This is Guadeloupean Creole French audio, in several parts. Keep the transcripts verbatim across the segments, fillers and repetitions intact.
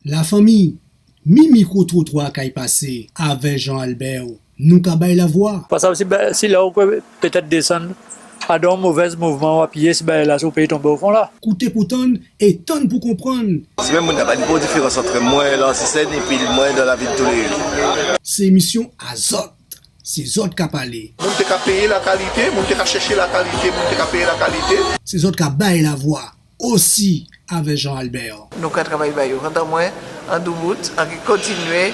Lafanmi, mi Mikrotrotwa kay pasé avè Jean Albert, nou ka bay lavwa. Pas si, si la ou kwè pétèt désann, adan on movèz mouvman ou apiyé si bagay-la, si ou pé tonbé o fon la. Kouté pou tann é tann pou konprann. Si menm moun-la pa ni pon diférans ant mwen, lansisèn, épi mwen dan lavi di toulé jou. Sé émisyon a zòt. Sé zòt ka palé. Moun té ka péyé lakalité, moun té ka chèché lakalité, moun té ka péyé lakalité. Sé zòt ka bay lavwa osi avè Jean Albert. Nou ka travay ba yo. Kanta mwen, an doubout, an ké kontinyé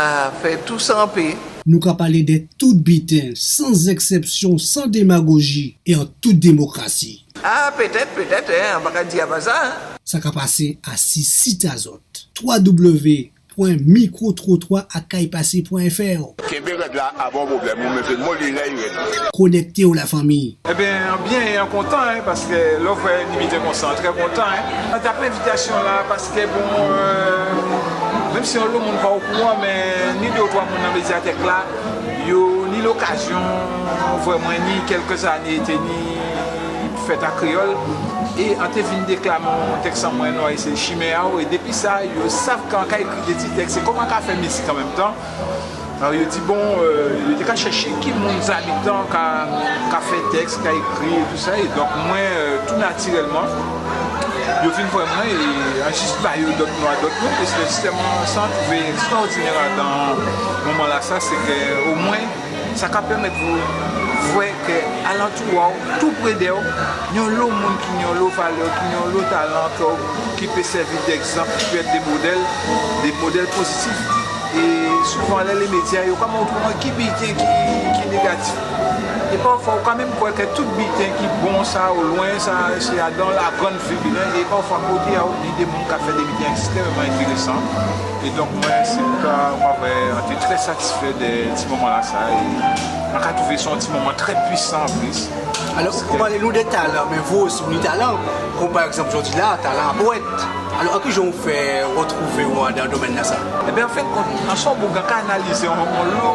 a fè tou sa an pé. Nou ka palé dè tout biten, san èksèpsyon, san démagoji é an tout démokrasi. A, pétèt, pétèt, en, an pa ka di a pa sa, en. Sa ka pasé asi sit a zòt, twa W pwen mikrotrotwa a kay pasé pwen F R. Kenbé rèd la, a pa on pwoblèm, ou mèt moli lè i rèd. Konèkté-w lafanmi. Ében, an byen é an kontan, en, paskè lè ou vwè ni biten konsa, an trè kontan, en. An tap envitasyon-la, paskè, bon, euh, menm si onlo moun pa okouran, mé ni dé ou twa moun nan médyatèk-la, yo ni lokazyon vwè mwen, ni kèlkè zanné, té ni fèt a kréyòl, é an té vin déklamé on tèks an mwen, nou a éséyé chimen a-w, é dépi sa, yo sav kè an ka ékri dé ti tèks, é kòm an ka fè mizik an menm tan, alò yo di, bon, euh, yo té ka chèché ki moun, zabitan ka, ka fè tèks, ka ékri, é tou sa, é donk mwen, euh, tou natirèlman, yo vin vwè mwen, é an jis ba yo dòt non a dòt non, é sé jistèman sa an twouvé èkstraòdinè adan moman-lasa, sé kè omwen, sa ka pèmèt ou vwè kè alantou a-w, tou pré dè-w, ni onlo moun ki ni onlo valè, ki ni onlo talan, kè, ki pé sèvi dègzanp, ki pé èt dé modèl, dé modèl pozitif. É souvan, lè lé médya, yo ka montré-w ki biten ki, ki négatif. É pafwa, ou ka menm kwè kè tout biten ki bon sa, o lwen sa, sé adan la grann vil, é pafwa, koté a-w, ni dé moun ka fè dé biten èkstrèmman entérésan. É donk, mwen, sé pou sa, mwen, an té trè satisfè dè ti moman-lasa, é an ka twouvé sé on ti moman trè pwisan an plis. Alò, ou palé nou dè talan, mé vou osi, ou ni talan. Kon pa ègzanp, jòdi-la, talan a powèt. Alò, an ki jan ou fè rètwouvé-w adan domèn-lasa? Ében, anfèt, an, an son boug, an ka analizé on, onlo,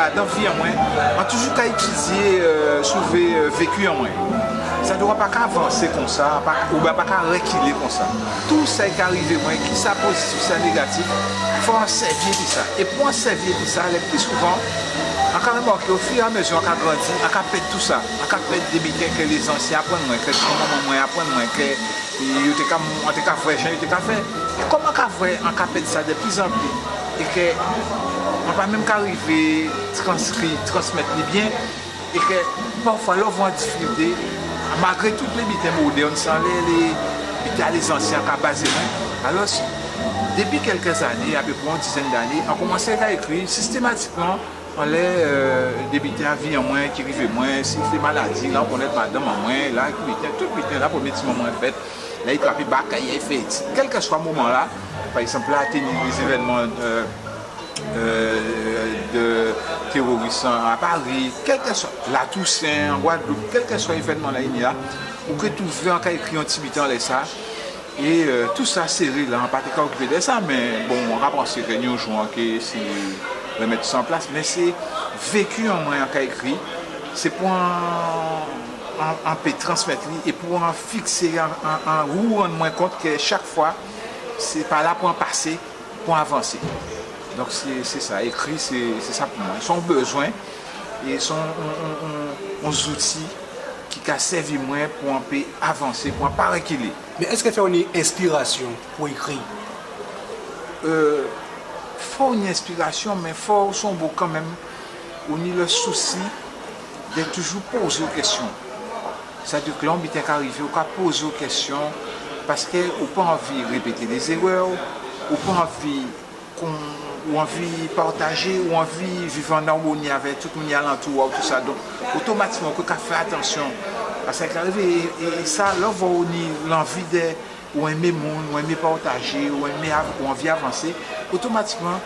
adan vi an mwen, an toujou ka étidyé, euh, souvan, euh, véki an mwen. Sa dwèt pa ka vansé konsa, pa, oben pa ka rékilé konsa. Tou sa ki ka rivé mwen, ki sa pozitif, sa négatif, fò an sèvi di sa. É pou an sèvi di sa, lè pli souvan, an ka rimaké, ofiramizi an ka grandi, an ka pèd tou sa. An ka pèd dé biten kè lé zansyen aprann mwen, kè granmanman mwen aprann mwen, kè yo té ka, an té ka vwè jan yo té ka fè. É kòm an ka vwè, an ka pèd sa dè plizanpli, é kè an pa menm ka rivé transkri, transmèt li byen, é kè pafwa, lè ou vwè an difikilté, malgré tout lé biten modèn sa, lé, lé biten a lé zansyen ka bazé mwen. Alò, dépi kèlkè zanné, apéprè on dizèn d'années, an koumansé ka ékri sistématikman anlè, euh, dé biten a vi an mwen ki rivé mwen, si sé maladi, la, ou konnèt madanm an mwen, la, ki biten, tout biten, la, prèmyé timoun mwen fèt, la, i trapé bak, i fè, kèlkèswa moman-la, pa ègzanp, la, té ni lé zévènman, euh, euh, dè téroris a Pari, kèlkèswa, Latousen, an Gwadloup, kèlkèswa évènman-la i ni la, ou ké twouvé an ka ékri on ti biten anlè sa. É, euh, tou sa séré la, an pa té ka okipé dè sa, mé bon, an ka pansé kè ni on jou an ké si rèmèt sa an plas, mé sé véki an mwen an ka ékri, sé pou an, an, an pé transmèt li, é pou an fiksé, an, an, an ou rann mwen kont kè chak fwa, sé pa la pou an pasé, pou avansé. Donk sé, sé sa, ékri, sé, sé sa pou mwen. Sé on bizwen, é sé on, on, on, on, on zouti ki ka sèvi mwen pou an pé avansé, pou an pa rékilé. Mé èskè fò ou ni enspirasyon pou ékri? Euh, fò ou ni enspirasyon, mé fò ou sé on boug kanmenm, ou ni lè sousi dè toujou pozé-w kèsyon. Sétadi kè lè on biten ka rivé-w, ou ka pozé-w kèsyon, paskè ou pa anvi répété lé zérè, ou pa anvi kon, ou anvi patajé, ou anvi viv an armoni avè tout moun ki alantou a-w, tou sa. Donk, otomatikman, ou ka fè atansyon a sa ki ka rivé. É, é, é sa, lè ou vwè ou ni lanvi dè, ou enmé moun, ou enmé patajé, ou enmé av-, ou anvi avansé, otomatikman,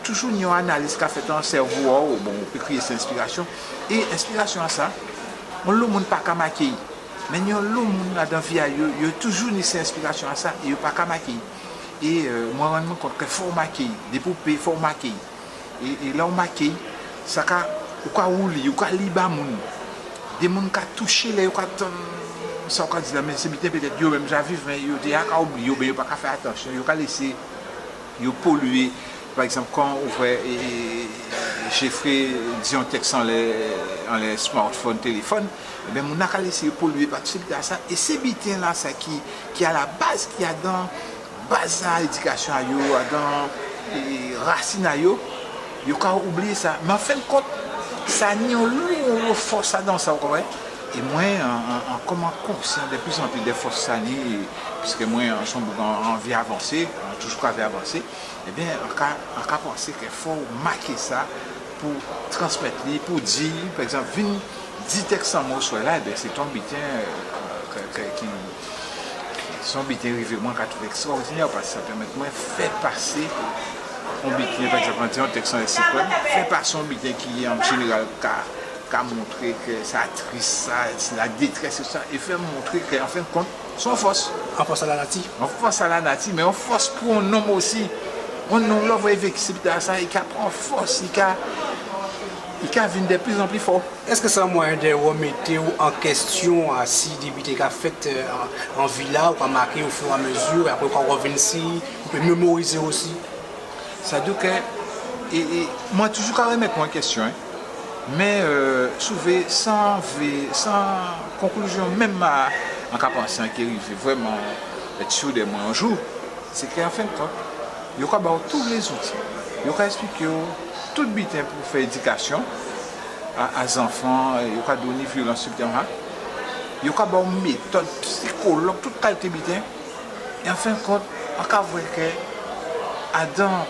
toujou ni on analiz ka fèt an sèvo a-w, bon, ou pé kriyé sa enspirasyon. É enspirasyon-lasa, onlo moun pa ka maké-y. Mé ni onlo moun adan vi a yo, yo toujou ni sé enspirasyon-lasa, é yo pa ka maké-y. É, euh, mwen rann mwen kont kè fò ou maké-y, dépi ou pé, fò ou maké-y. É, é lè ou maké-y, sa ka, ou ka ou li, ou ka li ba moun. Dé moun ka touché lè yo ka tann Sa ou ka di la, men sé biten pétèt yo menm ja viv, men yo déja ka oubliyé, oben yo pa ka fè atansyon, yo ka lésé yo poliyé. Pa ègzanp, kan ou vwè, é, é, Jeffrey di on tèks anlè, anlè smartphone, téléfòn, ében, moun-la ka lésé yo poliyé pa tout sé biten-lasa, é sé biten-lasa ki, ki a la baz, ki adan baz a édikasyon a yo, adan, é, rasin a yo, yo ka oubliyé sa. Men an fen di kont, sa ni on lo, on lo fòs adan sa, ou konprann? É mwen, an, an, an, kòm an konsyan de pli an pli de fòs sa ni, piske mwen, an, sé on boug an, an anvi avansé, an toujou ka anvi avansé, ében, an ka, an ka pansé ke fò ou maké sa pou transmèt li, pou di, pa ègzanp, vin di tèks an mo oswè-la, ében, sé on biten, euh, ke, ke, ki, sé on biten rivé mwen, ka twouvé èkstraòdinè, paske sa pèmèt mwen fè pasé on biten, pa ègzanp, an di on tèks an lèksik, fè pasé on biten ki, an jénéral, ka, ka montré ke sa tris, sa, sé la détrès, tousa, é fè montré ke, an fen di kont, sé on fòs. On fòs a la nati. On fòs a la nati, men on fòs pou on nonm osi. On nonm, lè ou vwè i véki sé biten-lasa, i ka pran fòs, i ka, i ka vin de pli an pli fò. Èske sa mwayen de rèmèt ou an kèsyon, a, si dé biten ka fèt, euh, an, an vi-la, ou ka maké o fur é a mezi, é apré ou ka rèvin si, ou pé mémorizé osi? Sa di ke, é, é, mwen toujou ka rèmèt mwen kèsyon, en. Men, euh, souvan, san vé, san konklizyon menm a, an ka pansé an ké rivé vrèman èt si de mwen on jou, sé ke an fen di kont, yo ka ba-w tout lé zouti. Yo ka èspliké-w tout biten pou fè édikasyon a, a zanfan, yo ka di-w ni vyolans, et cetera. Yo ka ba-w métòd, sikològ, tout kalité biten. É an fen di kont, an ka vwè ke adan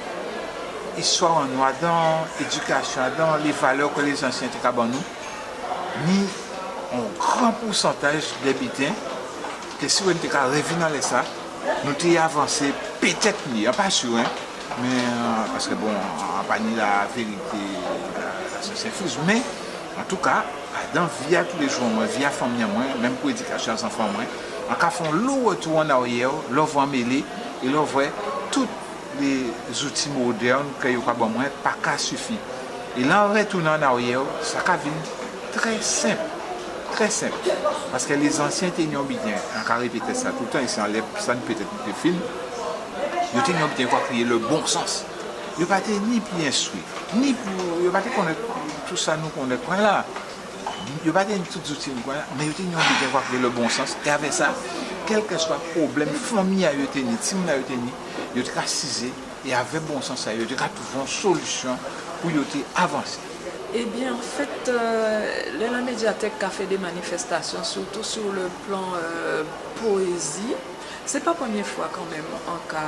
istwa an nou, adan édikasyon, adan lé valè ke lé zansyen té ka ban nou, ni on gran pousantaj de biten ke si nou té ka rèvin anlè sa, nou té avansé pétèt mié, an pa si, en. Men, euh, paske bon, an pa ni lavérité, la, la syans enfuse, men antouka, adan vi a tou lé jou an mwen, vi a fanmi an mwen, menm pou édikasyon a zanfan an mwen, an ka fè on lo rètou an aryè, lè ou vwè an mélé, é lè ou vwè tout lé zouti modèn ke yo ka ban mwen pa ka sifi. É lè an rètounen an aryè, sa ka vin trè senp, trè senp. Paske lé zansyen té ni on biten, an ka répété sa toultan, é sé anlè sa nou pétèt nou té fin, yo té ni on biten yo ka kriyé le bon sens. Yo pa té ni pou enstwi, ni pou, yo pa té konnèt tout sa nou konnèt kounyé-la. Yo pa té ni tout zouti nou kounyé-la, men yo té ni on biten yo ka kriyé le bon sens. É avèk sa, kèlkèswa pwoblèm fanmi a yo té ni, timoun a yo té ni, yo té ka sizé, é avèk bon sans sa, yo té ka twouvé on solisyon pou yo té avansé. Ében, an fèt, euh, lè la médyatèk ka fè dé manifèstasyon, sirtou sur le plan, euh, poézi, sé pa prèmyé fwa kanmenm an ka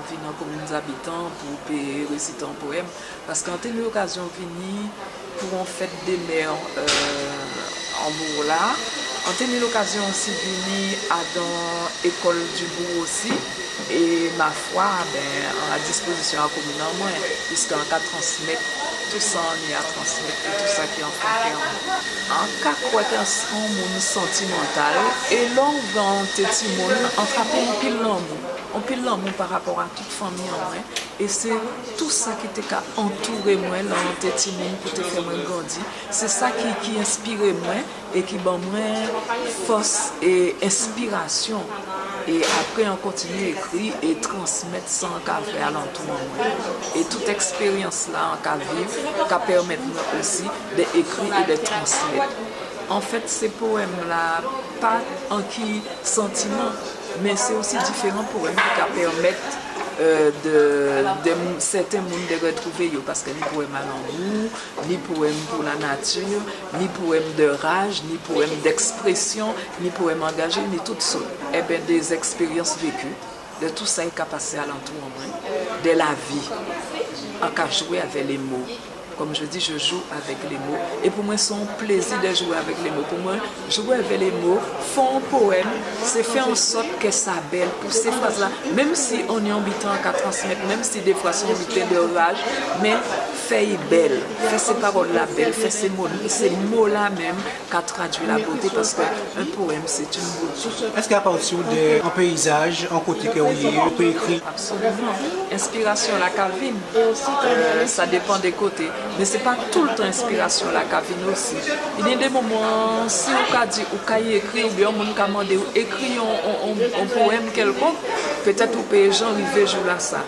vin an komin Zabitan pou pé résité on powèm, paske an té ni lokazyon vini pou on fèt dé mè, euh, an Bour-la. An té ni lokazyon osi vini adan ékòl di Bour osi. É ma fwa, ben, an a dispozisyon a komin an mwen, piske an ka transmèt tou sa an ni a transmèt, é tou sa ki an fon kè an mwen. An ka kwè kè an moun santimantal, é lè an té timoun, an trapé onpil lanmou, onpil lanmou pa rapò a tout fanmi an mwen, é sé tou sa ki té ka antouré mwen lè an té timoun pou té fè mwen grandi. Sé sa ki, ki enspiré mwen é ki ban mwen fòs é enspirasyon. É apré, an kontinyé ékri é transmèt sa an ka vwè alantou an mwen. É tout èkspéryans-la an ka viv ka pèmèt mwen osi dè ékri é dè transmèt. Anfèt, sé powèm-la pa anki santiman, mé sé osi diféran powèm ki ka pèmèt, euh, dè, dè sèten moun dè rètwouvé yo, paskè ni powèm a lanmou, ni powèm pou lanati, ni powèm dè raj, ni powèm d'èksprésyon, ni powèm angajé, ni tout sòt. Ében, dé èkspéryans véki, dè tou sa ki ka pasé alantou an mwen, dè lavi. An ka jwé avè lé mo. Comme je dis, je joue avec les mots. É pou mwen, sé on plézi dè jwé avèk lé mo. Pou mwen, jwé avè lé mo, fè on powèm, sé fè an sòt kè sa bèl, pou sé fraz-la, menm si on ni on biten an ka transmèt, menm si défwa sé on biten dè raj, mé fè'y bèl, fè sé pawòl-la bèl, fè sé mo, sé mo-la menm ka tradui la beauté, paskè on powèm, sé on bouti. Èskè a pati dè on péyizaj, on koté kè ou yé, ou pé ékri? Absoliman. Enspirasyon-la ka vin. Euh, sa dépan dè koté. Men sé pa toultan enspirasyon-la ka vin osi. I ni dé moman, si ou ka di ou kay ékri, oubyen on moun ka mandé'w ékri on, on, on, on powèm kèlkonk, pétèt ou pé jen rivé jou-lasa.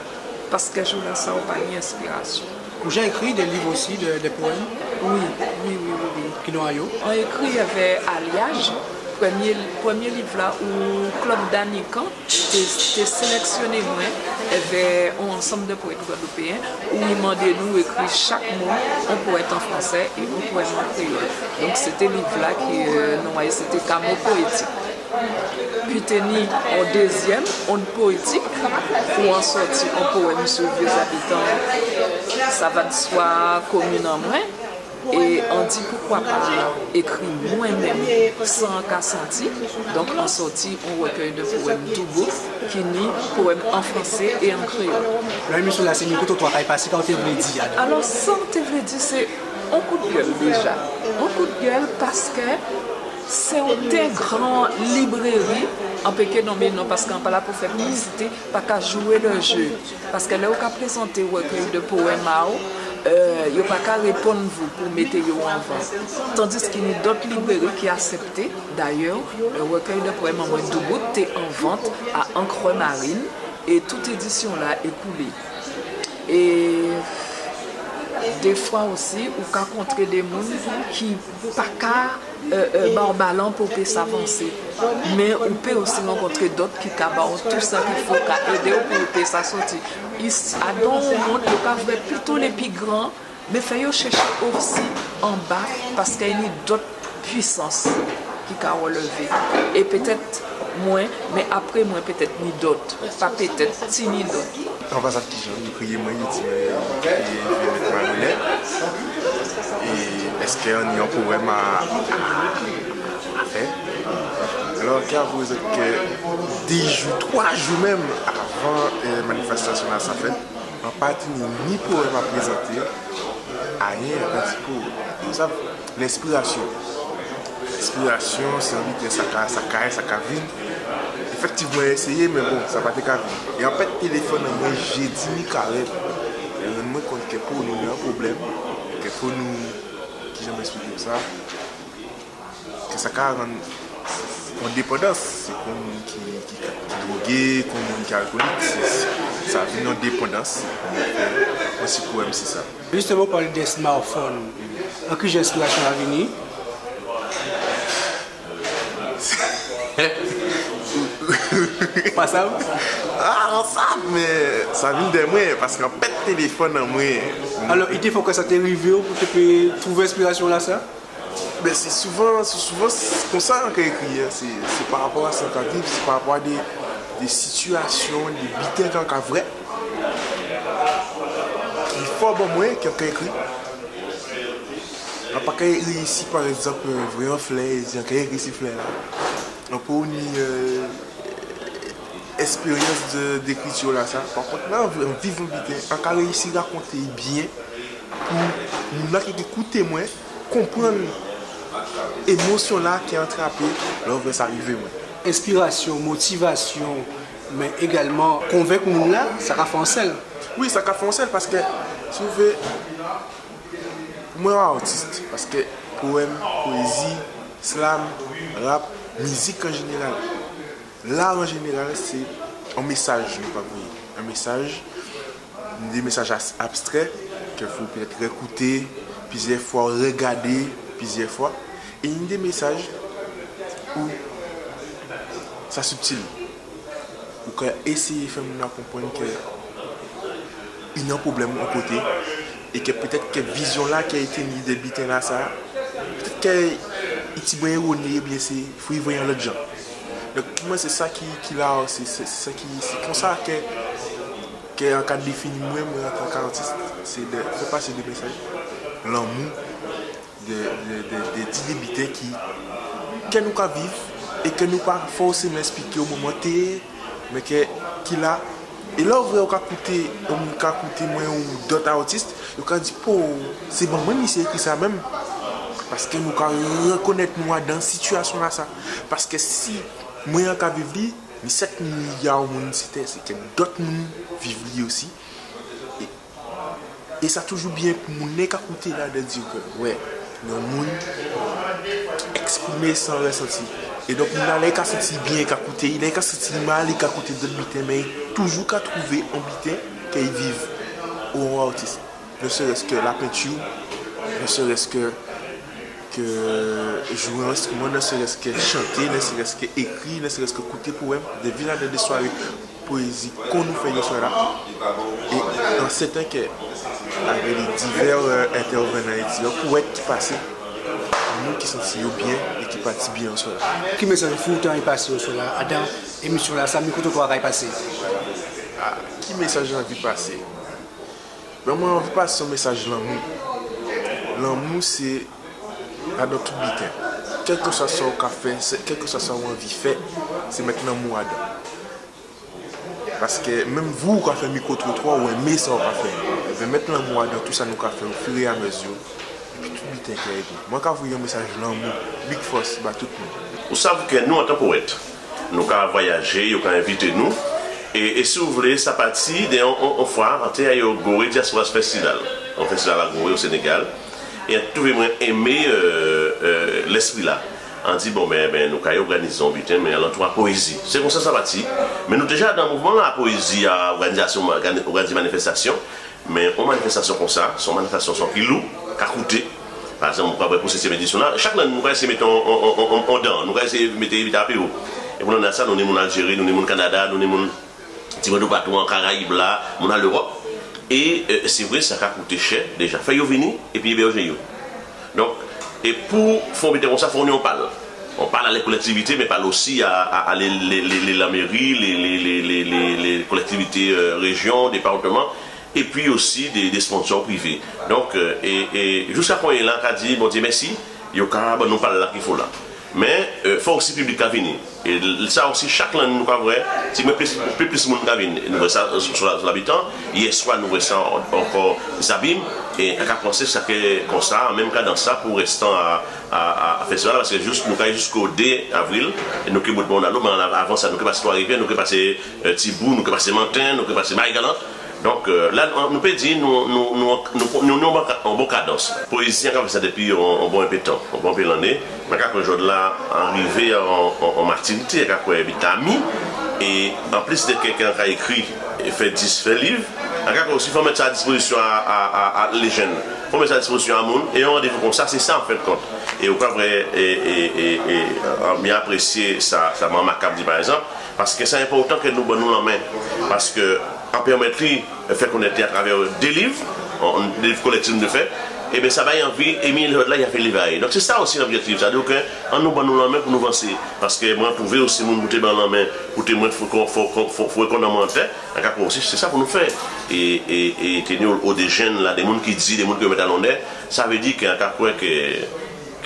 Paskè jou-lasa ou pa ni enspirasyon. Ou ja ékri dé liv osi, dé, dé powèm ? Wi, wi, wi, wi, wi. Ki non a yo ? An ékri avè Alyaj, prèmyé, prèmyé liv-la ou Club Danican té, té sélèksyoné mwen avè on ansanm dè powèt gwadloupéyen, ou i mandé nou ékri chak moun on powèt an fransé é on powèm an kréyòl. Donk sé té liv-la ki, euh, non a-y sé té Kamo Poétik. Pi té ni on dézyèm, Onn Poétik, pou an sòti on powèm sou Vieux-Habitants, Savane Soir, komin an mwen. É an di poukwa pa ékri mwen menm, sa an ka santi. Donk an sòti on rèkèy dè powèm doubout ki ni powèm an fransé é an kréyòl. Lè émisyon-la sé Mikrotrotwa kay pasé, ka ou té vlé di adan ? Alò, sa an té vlé di sé on koudgèl déja. On koudgèl paskè sé on té gran librèri, an pé ké nonmen non paskè an pa la pou fè piblisité, pa ka jwé le jeu. Paskè lè ou ka prézanté rèkèy dè powèm a-w, euh, yo pa ka réponn vou pou mété yo an vant. Tandiskè ni dòt librèri ki aksèpté. Dayè, euh, rèkèy dè powèm an mwen Doubout té an vant a Encre Marine é tout édisyon-la ékoulé. É défwa osi, ou ka kontré dé moun ki pa ka euh, euh, ba-w balan pou ou pé sa vansé. Men ou pé osi rankontré dòt ki ka ba-w tou sa ki fo, ka édé-w pou ou pé sa sòti. Isi, adan on monn, yo ka vwè plito lé pi gran, men fò yo chèché osi anba, paskè ni dòt pwisans ki ka rèlvé. É pétèt mwen, men apré mwen, pétèt ni dòt. Pa pétèt, tini dòt. An pasant, kijan yo kriyé mwen, yo di mwen, euh, yo vlé mèt mwen an lè. É èskè an ni on powèm a, a, a fè ? Alò, kè avwé zòt kè dé jou, twa jou menm avan, euh, manifèstasyon-lasa fèt, an pa tini ni powèm a prézanté, ayen, an pa ti powèm. Sa, lenspirasyon. Lenspirasyon, sé on biten sa ka, sa ka, sa ka vin. Éfèktivman, éséyé, men bon, sa pa té ka vin. É an pèd téléfòn an mwen jédi mi karèm. É rann mwen kont kè pou nou ni on pwoblèm, kè fo nou, kijan mwen èspliké sa ? Kè sa ka rann on dépandans. Sé kon moun ki, ki, ki dwogé, kon moun ki alkolik. Sé, sa vin on dépandans. On ti pwoblèm, sé sa. Jistèman, ou palé dè smartphone. An kijan enspirasyon-la vini ? Pa sav ? Ah, an sav, men sa vin dè mwen, paskè an pèd téléfòn an mwen. Alò, i té fo kè sa té rivé-w pou té pé twouvé enspirasyon-lasa ? Ben, sé souvan, sé souvan konsa an ka ékri, en. Sé, sé pa rapò a sa an ka viv, sé pa rapò a dé, dé sitiyasyon, dé biten kè an ka vwè. Ki fò ban mwen, kè an ka ékri. An pa ka réyisi, pa ègzanp, vwè on flè, é di an ka ékri si flè-la. An pé ni, euh, èspéryans dè, d'ékritir-lasa. Pa kont, lè an viv on biten, an ka réyisi rakonté byen pou moun-la ki, ki kouté mwen, konprann émosyon-la ki an trapé lè an vwè sa rivé mwen. Enspirasyon, motivasyon, men égalman konvenk moun-la, sa ka fè on sèl. Wi, sa ka fè on sèl, paskè, si ou vlé, mwen, on artis, paskè powèm, poézi, slam, rap, mizik an jénéral, lar an jénéral, sé on mésaj nou ka voyé. On mésaj, dé mésaj as-, abstrè, kè fo pétèt rékouté plizyè fwa, régadé plizyè fwa. É ni dé mésaj ou sa sibtil. Ou ka éséyé fè moun-la konprann kè i ni on pwoblèm on koté, é kè pétèt kè vizyon-la kè i té ni dè biten-lasa, pétèt kè i tibwen éwoné, oubyen sé, fo i vwè on lòt jan. Donk, pou mwen, sé sa ki, ki la, sé, sé, sé sa ki, sé konsa kè, kè an ka défini mwen, mwen, antan k'artis, sé dè fè pasé dé mésaj, lanmou, dè, dè, dè, dè di dé biten ki, kè nou ka viv é kè nou pa fòséman èspliké o moman té, men kè, ki la. É lè ou vwè ou ka kouté, ou moun ka kouté mwen ou dòt artis, yo ka di, po, sé ban mwen misyé ékri sa menm. Paskè nou ka rèkonèt nou adan sitiyasyon-lasa. Paskè si mwen an ka viv li, ni sèt milya moun si tè, sé kè dòt moun viv li osi. É É sa toujou byen pou moun-la ka kouté ladan di ke, wè, yon moun èksprimé san rèsanti. É donk, moun-la, lè i ka santi byen, i ka kouté, lè i ka santi mal, i ka kouté dòt biten, mé i toujou ka twouvé on biten ke i viv, ou on artis. Ne serait-ce que la peinture, ne serait-ce que, que jouer un instrument, ne serait-ce que chanter, ne serait-ce que écrire, ne serait-ce que kouté powèm, de vin adan dé swaré poézi kon nou fè yè swa-la. É an sèten ke, avè lé divè, euh, entèvenan é divè powèt ki pasé, nou ki santi yo byen é ki pati byen yè swa-la. Ki mésaj ou fè otan é pasé yè swa-la, adan émisyon-la, sa Mikrotrotwa ka pasé? Ah, ki mésaj ou anvi pasé? Ben, mwen anvi pasé on mésaj lanmou. Lanmou, sé adan tout biten. Kèlkeswa sa ou ka fè, sé, kèlkeswa sa ou anvi fè, sé mèt lanmou adan. Paskè menm vou ou ka fè Mikrotrotwa, ou enmé sa ou ka fè. Ében, mèt lanmou adan tout sa nou ka fè, ofirèamèzi. Épi tout biten ka édé. Mwen ka voyé on mésaj lanmou, big fòs ba tout moun. Ou sav ke nou, antan powèt, nou ka vwayajé, yo ka envité nou. É, é si ou vlé, sa pati dè on, on, on fwa, an té ay o Gorée Diaspora Festival. On festival a Gorée, o Sénégal. É an twouvé mwen enmé, euh, euh, lèspri-la. An di, bon, mé, mé nou kay òganizé on biten, mé alantou a poézi. Sé konsa sa pati. Mé nou té ja adan mouvman-la, a poézi, a òganizasyon, ògani-, òganizé manifèstasyon. Mé on manifèstasyon konsa, sé on manifèstasyon ki lou, ka kouté. Pa ègzanp, ou ka vwè pou sétyèm édisyon-la, chak lanné nou ka éséyé mèt on, on, on, on, on dan, nou ka éséyé mèt biten a pli wo. É pou lanné-lasa, nou ni moun Aljéri, nou ni moun Kanada, nou ni moun tibwen toupatou an Karayib-la, moun a Léwòp. É, euh, sé vré, sa ka kouté chè, déja, fè yo vini, épi ébèjé yo. Donk, é pou fè on biten konsa, fò ou ni on pal. On pal a lé kolèktivité, mé pal osi a, a, a lé, lé, lé, lé lanméri, lé, lé kolèktivité, euh, réjyon, dépatman, épi osi dé, dé sponsò privé. Donk, euh, é, é jiska konyéla, an ka di Bondyé mèsi, yo ka ban nou pal-la ki fo la. Mé, euh, fò osi piblik-la vini. É l-, sa osi, chak lanné nou ka vwè, tibwen plis, pli plis moun ka vin. É nou vwè sa, euh, sou, sou la, sou Labitan. Yè swa, nou vwè sa an-, ankò Zabim. É an ka pansé sa ké konsa, menm kadans-la pou rèstan a, a, a, a fèstival-la, paskè jis, nou ka jisko dé avril, é nou ké bout Mòn Alò, mé avan sa, nou ké pasé Twa Rivyè, nou ké pasé, euh, Tibou, nou ké pasé Manten, nou ké pasé Marigalant. Donk, euh, la, nou, nou pé di, nou, nou, nou, nou, nou, nou, on bon ka-, on bon kadans. Poézi-a ka fè sa dépi on, on bon enpé tan, on bon enpé lanné. Mé an ka kwè jòdla, an rivé an, an, an matirité, an ka kwè biten a mi. É anplis dè kè, kè an ka ékri, é fè dis, fè liv, an ka kwè osi fò mèt sa a dispozisyon a, a, a, a lé jenn. Fò mèt sa a dispozisyon a moun, é on randévou konsa, sé sa, an fen dè kont. É ou ka vwè, é, é, é, é, an byen aprésyé sa, sa Man Makab di, pa ègzanp, paskè sa enpòtan kè nou ban nou lanmen. Paskè an pèmèt li fè konnèt li atravè dé liv, on, dé liv kolèktif nou té fè, ében, sa bay anvi, é mi lòt-la, i ka fè liv a-y. Donk, sé sa osi lobjèktif, sa di kè, annou ban nou lanmen pou nou vansé. Paskè mwen, twouvé osi moun pou té ban lanmen, pou té mwen, fò, fò, fò, fò, fò, fò, an ka kwè osi, sé sa pou nou fè. É, é, é té ni o, o dé jenn la, dé moun ki di, dé moun ki mèt a lonnè, sa vlé di kè an ka kwè kè,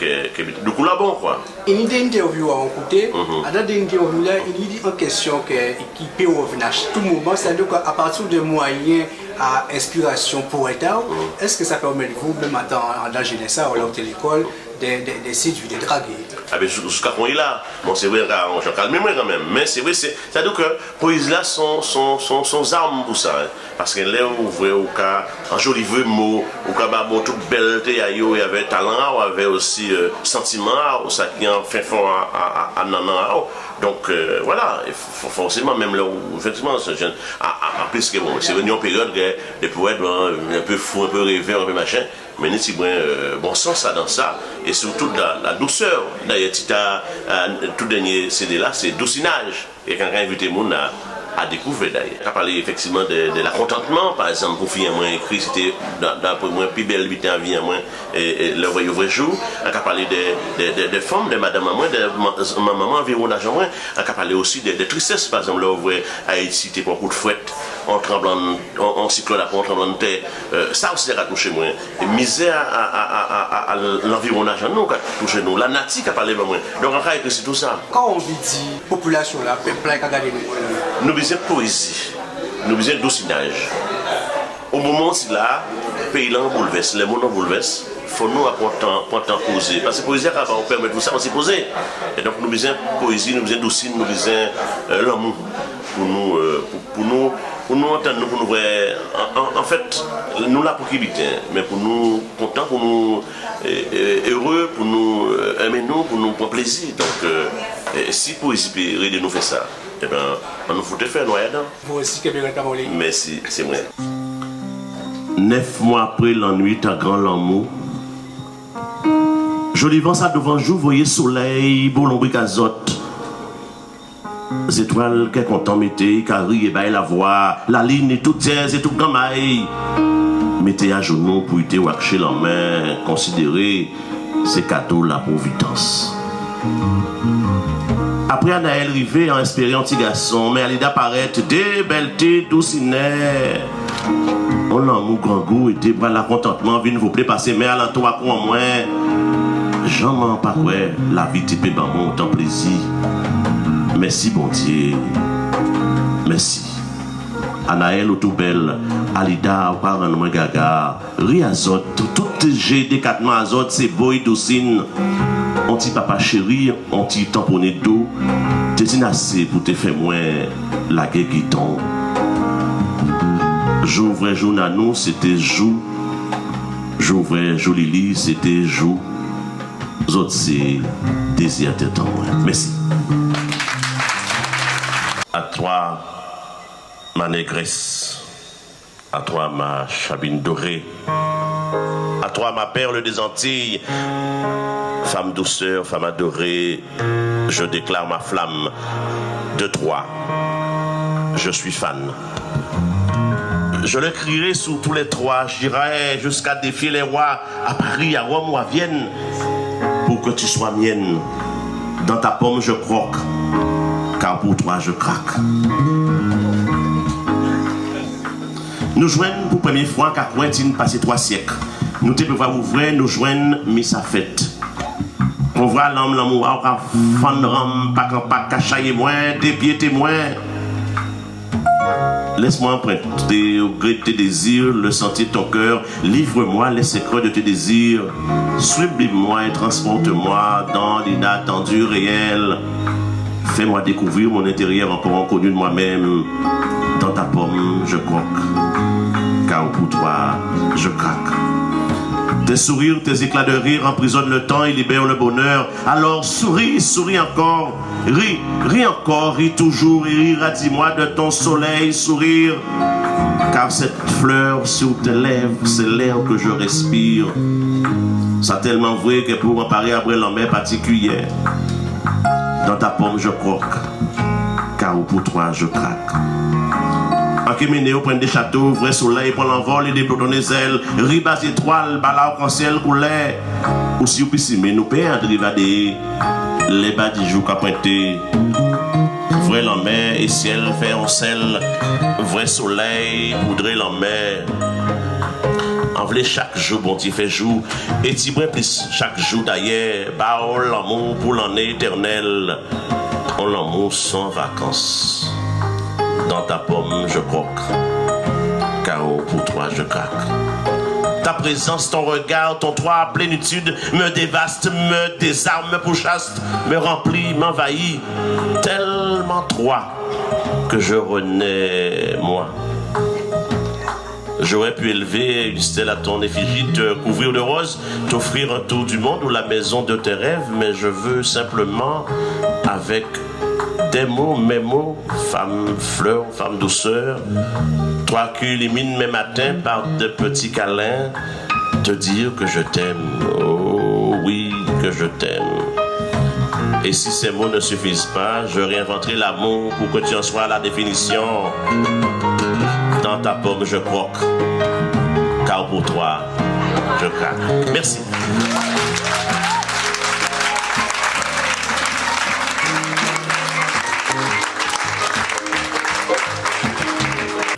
kè, kè biten, doukou la bon, kwa. I ni dé entèvyou a on koté, adan dé entèvyou-la, i ni on kèsyon kè, ki pé rèvin a tou moman, sétadi kè apati dè mwayen a enspirasyon powèt a-w, èskè sa pèmèt vou, menm an tan, an, an jenès-la, lè ou té lékòl, dè, dè, dè sédui, dè dragé? A ben, jis-, jiska konyéla, bon, sé vré, an ka, an ka kalmé mwen kanmenm, mé sé vré, sé, sétadi kè poézi-la sé on, sé on, sé on, sé on zam pou sa, en. Paskè lè ou vwè, ou ka anjolivé mo, ou ka ba mo tout bèlté a yo, é avè talan a-w, avè osi, euh, santiman a-w, sa ki an fenfon a, a, a, a nannan a-w. Donk, euh, vwala, é fò-, fòsèman, menm lè ou, éfèktivman, sé jenn, a, a, anplis kè, bon, sé vini on péryòd kè dé powèt, bon, enpé fou, enpé révè, enpé machin, mé ni tibwen, euh, bon sans adan sa, é sirtou la, la dousè. Dayè, tit a, a tout dènyé CD-la, sé Dousinaj. É kè an ka envité moun a, a dékouvè, dayè. An ka palé éfèktivman dè, dè lakontantman, pa ègzanp, pou fi an mwen ékri, sé té, da-, dapré mwen, pi bèl biten a vi an mwen, é, é, lè vwè yo vwè jou. An ka palé dè, dè, dè, dè fanm, dè madanm an mwen, dè ma-, manman, anviwonnaj an mwen. An ka palé osi dè, dè tristès, pa ègzanp, lè ou vwè Ayiti té pran kout fwèt, on tranblan, on, on siklòn, apré on tranblan dè tè. Euh, sa osi, sa ka touché mwen. É mizè a, a, a lanviwonnaj an nou ka touché nou. Lanati ka palé ban mwen. Donk, an ka ékri si tou sa. Ka ou anvi di popilasyon-la, pèp-la, ka gadé nou? Nou bizwen poézi. Nou bizwen dousinaj. O moman sila, péyi-la an boulvès, lèmonn an boulvès, fò nou pran tan, pran tan pozé. Paskè poézi-a ka ba ou pèmèt ou sa, paskè pozé. É donk, nou bizwen poézi, nou bizwen dousin, nou bizwen, euh, lanmou. Pou nou, euh, pou, pou nou, Pou nou antann nou, pou nou vwè, an, an, anfèt, nou la pou ki biten, mé pou nou kontan, pou nou, é, é, éré, pou nou, é, enmen nou, pou nou pran plézi. Donk, é, é si pwézi pé rédé nou fè sa, ében, annou fouté fè, nou ay adan. Mèsi, sé mwen. Nèf mwa apré lannuit a gran lanmou, joli van sa douvan jou voyé solèy bò lonbrik a zòt. Zétwal kè kontan mété, i ka ri é bay lavwa, lalin é tout dyèz é tout ganmay mété ajounou pou i té watché lanmè, konsidéré sé kado lapwovidans. Apré Anaël rivé, an èspéré on ti gason, mé Alida parèt, dé bèlté dousinè. On lanmou grangou é dé bra lakontantman vin vouplé pasé men alantou a kou an mwen. Janm an pa kwè lavi té pé ban mwen otan plézi. Mèsi Bondyé. Mèsi. Anaël, ou tou bèl. Alida, ou pa rann mwen gaga. Ri a zòt, tout jé dékatman a zòt, sé boy dousin. On ti papa chéri, on ti tanponné dou, té tin asé pou té fè mwen lagè giton. Jou vwè jou Nanou, sé té jou. Jou vwè jou Lili, sé té jou. Zòt sé dézè a tèt an mwen. Mèsi. À toi, ma négresse. À toi, ma chabine dorée. À toi, ma perle des Antilles. Femme douceur, femme adorée, je déclare ma flamme. De toi, je suis fan. Je le crierai sous tous les toits, j'irai jusqu'à défier les rois, à Paris, à Rome ou à Vienne, pour que tu sois mienne. Dans ta pomme, je croque, car pour toi, je craque. Nou jwenn pou prèmyé fwa, ka kwè tin pasé twa syèk. Nou té pé vwè ou vwè, nou jwenn mi sa fèt. Kon vwè lanm lanmou a ou ka fann ranm pak an pak, ka chayé mwen, dé pyé té mwen. Laisse-moi emprunter au gré de tes désirs le sentier de ton cœur. Livre-moi les secrets de tes désirs. Sublime-moi et transporte-moi dans l'inattendu réel. Fais-moi découvrir mon intérieur encore inconnu de moi-même. Dans ta pomme, je croque, car pour toi, je craque. Tes sourires, tes éclats de rire emprisonnent le temps et libèrent le bonheur. Alors souris, souris encore, ris, ris encore, ris toujours et irradie-moi de ton soleil sourire. Car cette fleur sur tes lèvres, c'est l'air que je respire. Sa tèlman vré kè pou an paré a bwè lanmè patikiyè. Dans ta pomme, je croque, car pour toi, je craque. An ké mennen yo pwenn dé chato, vwè solèy pran lanvòl é déplotonnen zèl, ri ba zétwal, ba larkansyèl koulè. Ou si ou pisimé, nou pé andri vadé, lè badijou ka pwenté. Vwè lanmè é syèl fè on sèl, vwè solèy poudré lanmè. An vlé chak jou Bondyé fè jou, é tibwen plis chak jou dayè, ba ou lanmou pou lanné étènèl. On lanmou san vakans. Dans ta pomme, je croque, car pour toi, je craque. Ta présence, ton regard, ton toit, plénitude, me dévaste, me désarme, me pourchasse, me remplit, m'envahit, tellement toi que je renais, moi. J'aurais pu élever une stèle à ton effigie, te couvrir de roses, t'offrir un tour du monde ou la maison de tes rêves, mais je veux simplement, avec des mots, mes mots, femme fleur, femme douceur, toi qui illumines mes matins par de petits câlins, te dire que je t'aime, oh oui, que je t'aime. Et si ces mots ne suffisent pas, je réinventerai l'amour pour que tu en sois la définition. Dans ta pomme, je croque, car pour toi, je craque. Merci.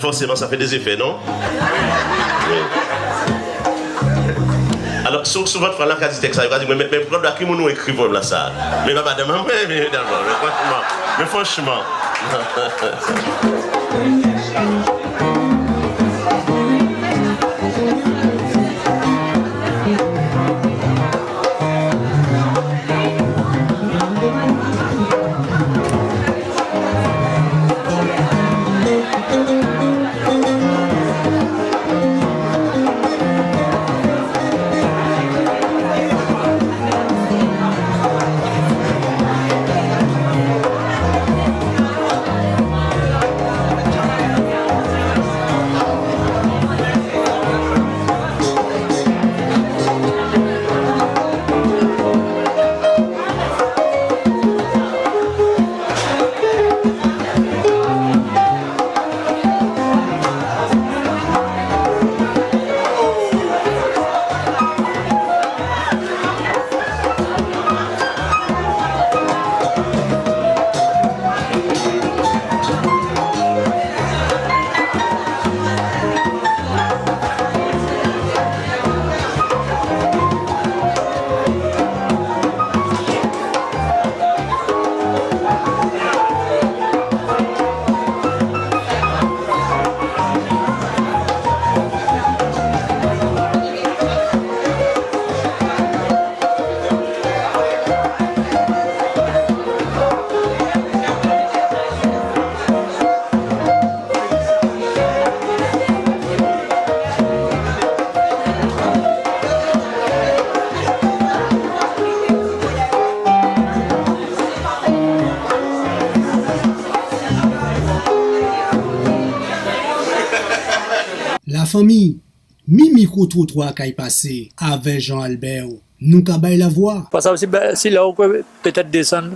Forcément, ça fait des effets, non ? Oui. Alò, sou, souvan fwa la ka di tèks sa, yo ka di, mé, mé, mé poukisa, ki moun ou ékri powèm-lasa ? Mé pa madanm an mwen, mé, mé franchman, mé franchman. Lafanmi, mi Mikrotrotwa a kay pasé avè Jean Albert, nou ka bay lavwa. Pas si, si la ou kwè pétèt désann,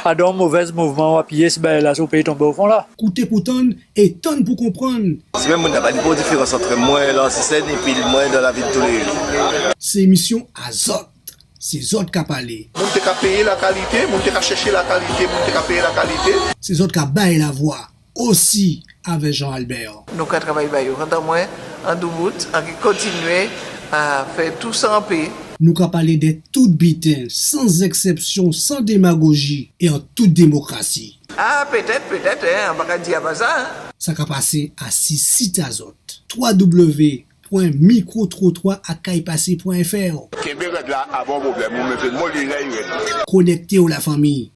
adan on movèz mouvman ou apiyé, si bagay-la, si ou pé tonbé o fon la. Kouté pou tann é tann pou konprann. Si menm moun-la pa ni pon diférans ant mwen, Lansisèn, épi mwen dan lavi di toulé jou. Sé émisyon a zòt. Sé zòt ka palé. Moun té ka péyé lakalité, moun té ka chèché lakalité, moun té ka péyé lakalité. Sé zòt ka bay lavwa osi avè Jean Albert. Nou ka travay ba yo. Kanta mwen, an doubout, an ké kontinyé a fè tou sa an pé. Nou ka palé dè tout biten, san èksèpsyon, san démagoji é an tout démokrasi. A, pétèt, pétèt, en, an pa ka di a pa sa, en. Sa ka pasé asi sit a zòt, twa w pwen mikrotrotwa a kay pasé pwen F R. Kenbé rèd la, a pa on pwoblèm, ou mété moli lè i rèd. Konèkté-w lafanmi,